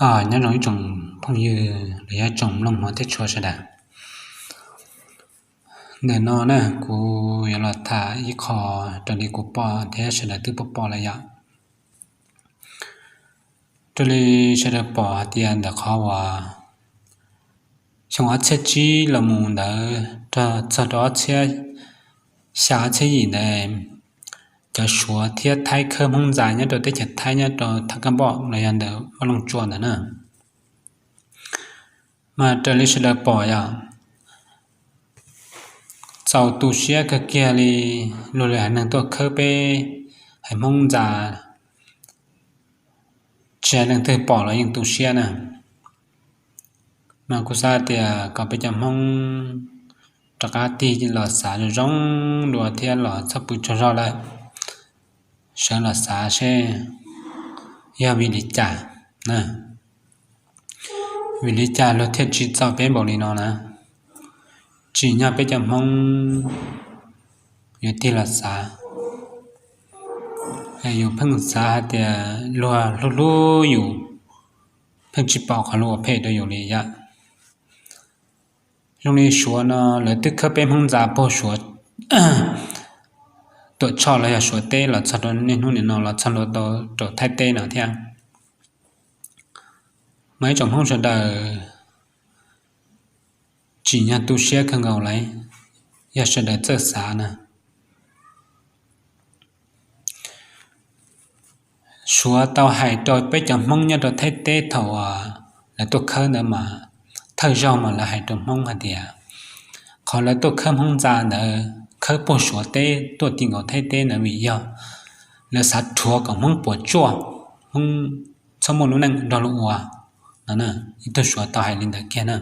Nyob zoo ib tsoom phooj ywg los yog tsoom mloog hmov thiab tshua sawv daws. Ntawm no na kuv yuav los tham ib qho raws li kuv pom thiab sawv daws twb pom pom lawm yom. Raws li sawv daws pom hais tias ntawm qhov uas xyoo ob txhiab tsib los mus ntawd rau txog rau ob txhiab xya ob txhiab yim ntawd, cov Suav thiab Thaib khawb Hmoob ntxa nyob rau teb chaws Thaib nyob rau Thav Kaj Npoj los yog ntawm Vaj Looj Tsua ntawd na. Mas raws li sawv daws pom yog txaus tu siab kawg kiag li, luag lwm haiv neeg tuaj khawb peb haiv Hmoob ntxa, tsis hais leej twg pom los yeej tu siab na. Mas kuv xav tias kom peb cov Hmoob rov qab tig los xav zoo zoo dua thiab los txhob pw tsaug zog lawm, sawv los xav seb yog vim li cas na, vim li cas luag thiaj tsim txom peb npaum li no na. Tsim nyog peb cov Hmoob yuav tig los xav, yus pheej xav hais tias luag hlub hlub yus, pheej tsis pom qhov luag ua phem rau yus li yom. Zoo li Suav no lawv twb khawb peb Hmoob ntxa puag Suav Tuam Tshoj los yog Suav teb los txog rau niaj hnub nim no los txog rau Thaib teb no thiab. Mas ib tsoom Hmoob sawv daws, tsim nyog tu siab kawg nkaus li, yog sawv daws txawj xav na. Suav tau hais rau peb cov Hmoob nyob rau Thaib teb thaum lawv tuaj khawb ntawd mas, thawj zaug mas lawv hais rau Hmoob hais tias qhov lawv tuaj khawb Hmoob ntxa ntawd khawb puag Suav teb tuaj ti nkaus Thaib teb ntawd vim yog lawv xav rhuav kom Hmoob puas tsuaj, Hmoob txhob muaj lub neej nrog luag ua no. Ib tug Suav tau hais li ntawd kiag na.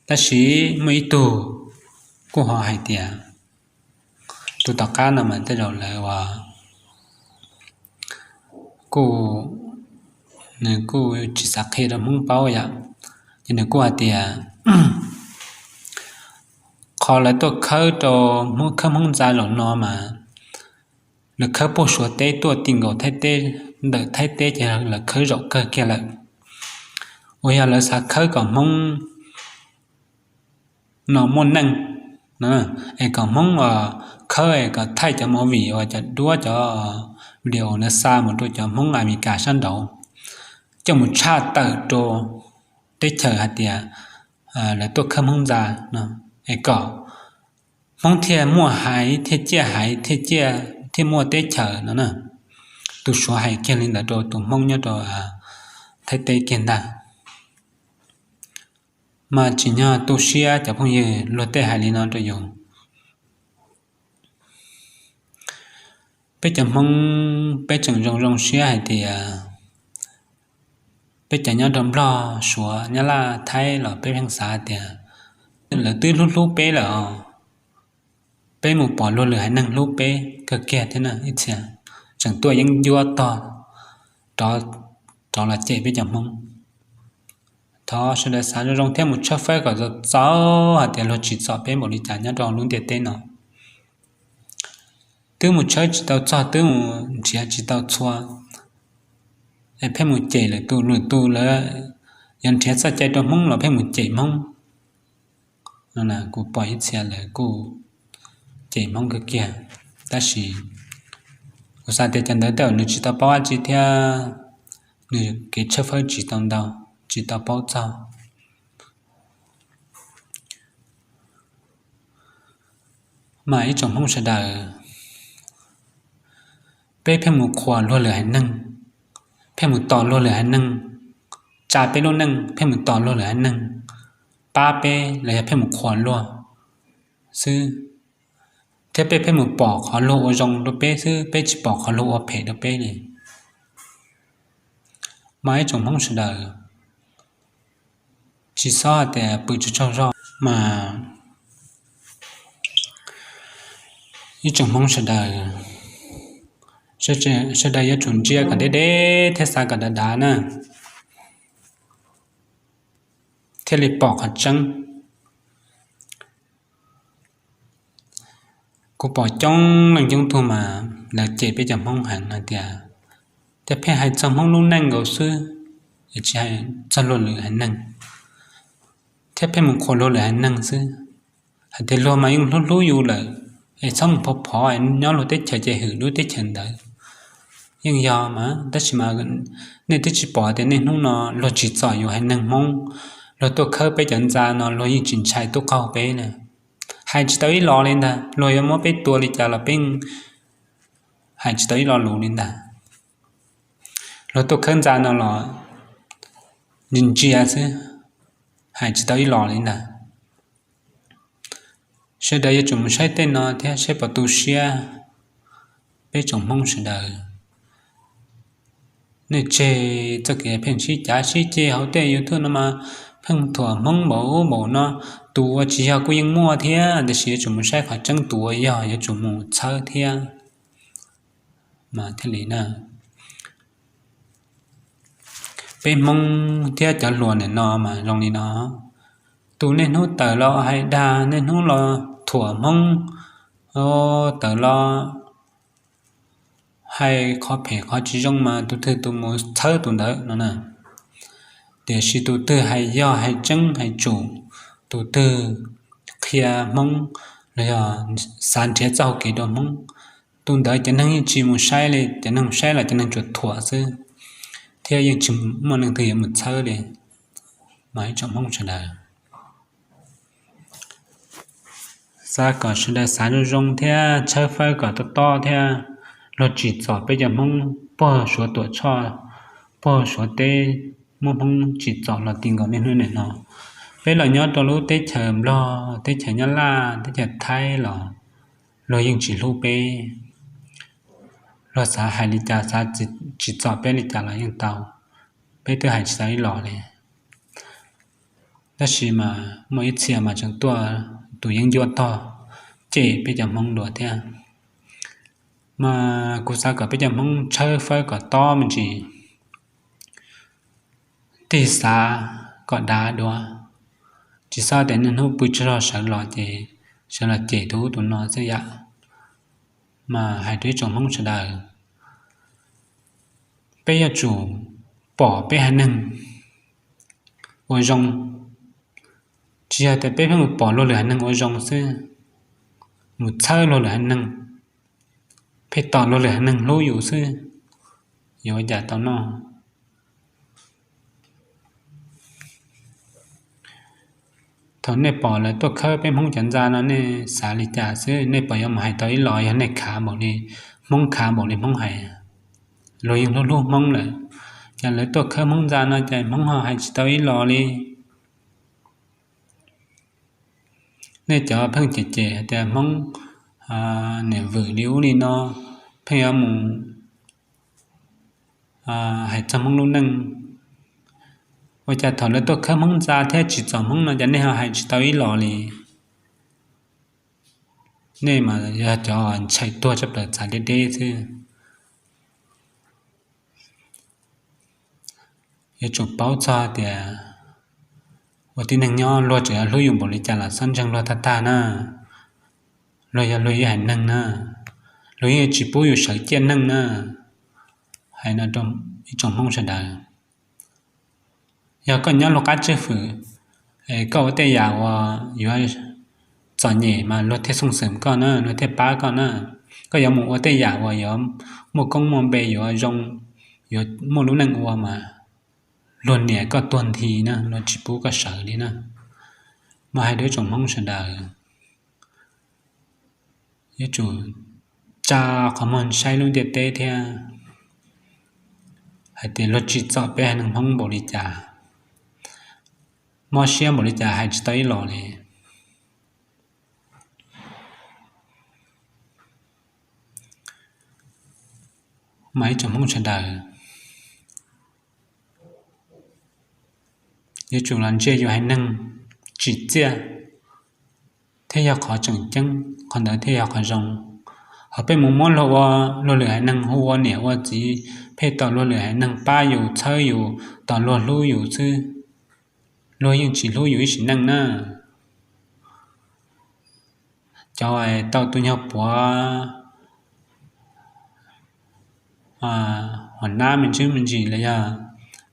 Tab sis muaj ib tug kuj ho hais tias, tus tom qab no mas tej zaum lawv ua kuj, nws kuj tsis xav qhia rau Hmoob paub yom, ces nws kuj hais tias qhov lawv tuaj khawb rau Hmoob, khawb Hmoob ntxa zaum no mas lawv khawb puag Suav teb tuaj ti nkaus Thaib teb, ntawm Thaib teb ces lawv khawb zaum kawg kiag lawm, uas yog lawv xav khawb kom Hmoob no muaj neej, es kom Hmoob khawb es kom thaij cov movie uas cov duab cov video uas lawv xa mus rau cov Hmoob Amelikas sab nraud, coj mus tshaj tawm rau teb chaws hais tias lawv tuaj khawb Hmoob ntxa no, es kom Hmoob thiaj muaj haiv thiaj ciaj haiv thiaj ciaj thiaj muaj teb chaws no na. Tus Suav hais kiag li ntawd rau tus Hmoob nyob rau Thaib teb kiag ntag. Mas tsim nyog tu siab cov phooj ywg, luag tej hais li no rau yus. Peb cov Hmoob peb tseem zoo zoo siab hais tias peb cov nyob rau Nplog, Suav, Nyab Laj, Thaib los peb pheej xav tias lawv twb hlub hlub peb lawm os. Peb mus pom luag lwm haiv neeg hlub peb kawg kiag thiab na, ib txhia tseem tuaj yeeb ncuab tog rov los cem peb cov Hmoob. Thov sawv daws xav zoo zoo thiab mus tshawb fawb kom txaus txaus hais tias luag tsim txom peb npaum li cas nyob rau lub ntiaj teb no. Twb mus tshawb tsis tau txog, twb mus nrhiav tsis tau txhua, es pheej mus cem lwm tus, lwm tus lawv yuav nrhiav txoj cai rau Hmoob los pheej mus cem Hmoob. Kuv pom ib txhia lawv kuj cem Hmoob kawg kiag, tab sis kuv xav tias cov ntawd tej zaum nws tsis tau paub dab tsi thiab, nws kev tshawb fawb tsis tau ntau, tsis tau paub txog. Mas ib tsoom Hmoob sawv daws, peb pheej mus qhuas luag lwm haiv neeg, pheej mus tos luag lwm haiv neeg tsa peb lub neej, pheej mus tos luag lwm haiv neeg pab peb los yog pheej mus qhuas luag xwb, thiab peb pheej mus pom qhov luag ua zoo rau peb xwb, peb tsis pom qhov luag ua phem rau peb li. Mas ib tsoom Hmoob sawv daws, tsis txhob hais tias pw tsaug tsaug zog mas, ib tsoom Hmoob sawv daws, sawv daws yuav tsum ntsia kom deb deb thiab xav kom dav dav na, thiaj li pom qhov tseeb. Kuv pom coob leej coob tug mas lawv cem peb cov Hmoob heev hais tias Ces pheej hais txog Hmoob lub neej nkaus xwb, tsis hais txog luag lwm haiv neeg, thiab pheej mus qhuas luag lwm haiv neeg xwb. Hais tias luag mas yeej hlub hlub yus lawm, es txhob mus phov phov, nyob luag teb chaws ces hwm lub teb chaws ntawd. Yeej yog mas, tab sis mas nej twb tsis pom tias niaj hnub no luag tsim txom yus haiv neeg Hmoob, luag tuaj khawb peb cov ntxa no luag yeej tsis ntshai tuaj qaug peb na. Hais tsis tau ib los li ntag, luag yuav muab peb tua li cas los peb hais tsis tau ib lo lus li ntag. Luag tuaj khawb ntxa no los ntsia xwb, hais tsis tau ib los li ntag. Sawv daws yuav tsum mus saib tej no thiab saib puas tu siab. Peb tsoom Hmoob sawv daws, nej tseg txoj kev pheej sib cav sib ceg hauv tej YouTube no mas pheej thuam Hmoob npaum ub npaum no. Tus uas tsis yog kuj yeej muaj thiab, tiam sis yuav tsum mus saib qhov tseeb, tus uas yog yuav tsum mus txhawb thiab mas thiaj li na. Peb Hmoob thiab cov hluas nim no mas zoo li no, tus niaj hnub tawm los hais dag, niaj hnub los thuam Hmoob, tawm los hais qhov phem qhov tsis zoo mas tus twg tus mus txhawb tus ntawd no na. Tiam sis tus twg hais yog hais tseeb hais tsum, tus twg qhia Hmoob los yog xav nrhiav txoj hau kev dua Hmoob, tus ntawd cov neeg yeej tsis mus saib li, cov neeg saib los cov neeg tsuas thuam xwb, thiab yeej tsis muaj leej twg yuav mus txhawb li. Mas ib tsoom Hmoob sawv daws, xav kom sawv daws xav zoo zoo thiab tshawb fawb kom tob tob thiab. Luag tsim txom peb cov Hmoob puag Suav Tuam Tshoj, puag Suav teb, muab Hmoob tsim txom los ti nkaus niaj hnub nim no. Peb los nyob rau lub teb chaws Nplog, teb chaws Nyab Laj, teb chaws Thaib los luag yeej tsis hlub peb. Luag xav hais li cas, xav tsim txom peb li cas los yeej tau, peb twb hais tsis tau ib los li. Tab sis mas muaj ib txhia mas tseem tuaj tus yeeb ncuab tog cem peb cov Hmoob dua thiab. Mas kuv xav kom peb cov Hmoob tshawb fawb kom tob me ntsis, tig xav kom dav dua, tsis xav tias niaj hnub pw tsaug zog sawv los ces sawv los cem tus ub tus no xwb yam. Mas hais rau ib tsoom Hmoob sawv daws, peb yuav tsum pom peb haiv neeg ua zoo, tsis yog tias peb pheej mus pom luag lwm haiv neeg ua zoo xwb, mus txhawb luag lwm haiv neeg, pheej tos luag lwm haiv neeg hlub yus xwb, yuav ua cas tau noj. Thaum nej pom lawv tuaj khawb peb Hmoob cov ntxa no nej xav li cas xwb? Nej puas yuav mus hais tau ib los? Yog nej khav npaum li Hmoob, khav npaum li Hmoob hais, luag yeej hlub hlub Hmoob lawm, cas lawv tuaj khawb Hmoob ntxa no cas Hmoob ho hais tsis tau ib los li? Nej cov pheej cem cem hais tias Hmoob niam vwm li ub li no, pheej yuav mus hais txog Hmoob lub neej, ua cas thaum lawv tuaj khawb Hmoob ntxa thiab tsim txom Hmoob no cas nej ho hais tsis tau ib los li? Nej mas yog cov ntshai tuag tshaj plaws, txav deb deb xwb. Yuav tsum paub txog tias ua tib neeg nyob luag tseem yuav hlub yus npaum li cas los xob ntseeg luag tag tag na. Luag yog luag ib haiv neeg na, luag yeej tsis pub yus sawv ciaj neej na. Hais no rau ib tsoom Hmoob sawv daws, yog koj nyob luag qab tswj fwm, koj ua tej yam uas yuav txom nyem mas luag thiaj xooj xwm koj na, luag thiaj pab koj na. Koj yuav mus ua tej yam uas yuav muaj koob muaj npe, yuav zoo, yuav muaj lub neej ua mas luag niam koj tuag nthi na, luag tsis pub koj sawv li na. Mas hais rau ib tsoom Hmoob sawv daws, yuav tsum tsa qhov muag saib lub ntiaj teb thiab, hais tias luag tsim txom peb haiv neeg Hmoob npaum li cas, mob siab npaum li cas hais tsis tau ib los li. Mas ib tsoom Hmoob sawv daws, yuav tsum los ntsia yus haiv neeg tsim txiaj thiab yog qhov tseem ceeb, qhov ntawd thiaj yog qhov zoo. Ho pheej mus muab luag ua, luag lwm haiv neeg hu ua niam ua txiv, pheej tos luag lwm haiv neeg pab yus txhawb yus, tos luag hlub yus xwb, luag yeej tsis hlub yus ib sim neej na. Cov tau tus nyuag puav hom nab me ntsis me ntsis los yog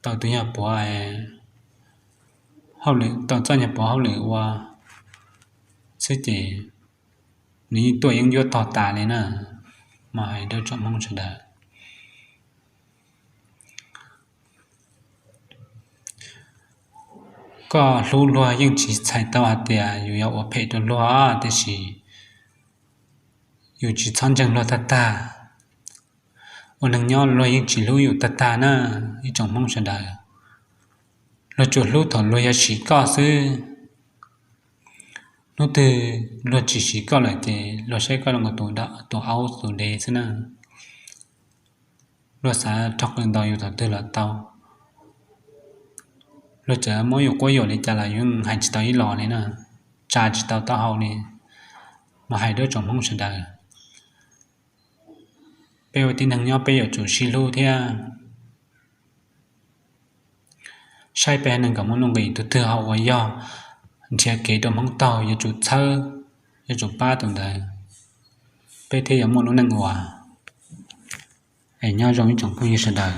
tau tus nyuag puav, tau txoj nyuag puav hauj lwm ua xwb ces nws yeej tuaj yeeb ncuab tog tas li na. Mas hais rau tsoom Hmoob sawv daws, koj hlub luag yeej tsis txhais tau hais tias yus yuav ua phem rau luag, tiam sis yus tsis txhob ntseeg luag tag tag. Ua neeg nyob luag yeej tsis hlub yus tag tag na, ib tsoom Hmoob sawv daws. Luag tsuas hlub thaum luag yuav siv koj xwb. Hnub twg luag tsis siv koj lawm ces luag saib koj zoo nkaus tus aub tus dev xwb na. Luag xav rho qws ntaus yus thaum twg los tau. Luag txawm muab yus quab yuam li cas los yus hais tsis tau ib los li na, tsa tsis tau taub hau li. Mas hais rau tsoom Hmoob sawv daws, peb ua tib neeg nyob peb yuav tsum sib hlub thiab. Saib peb neeg kom muaj nuj nqis, tus twg ho uas yog nrhiav kev rau Hmoob taug yuav tsum txhawb, yuav tsum pab tus ntawd, peb thiaj yuav muaj lub neej ua. Es nyob zoo ib tsoom phooj ywg sawv daws.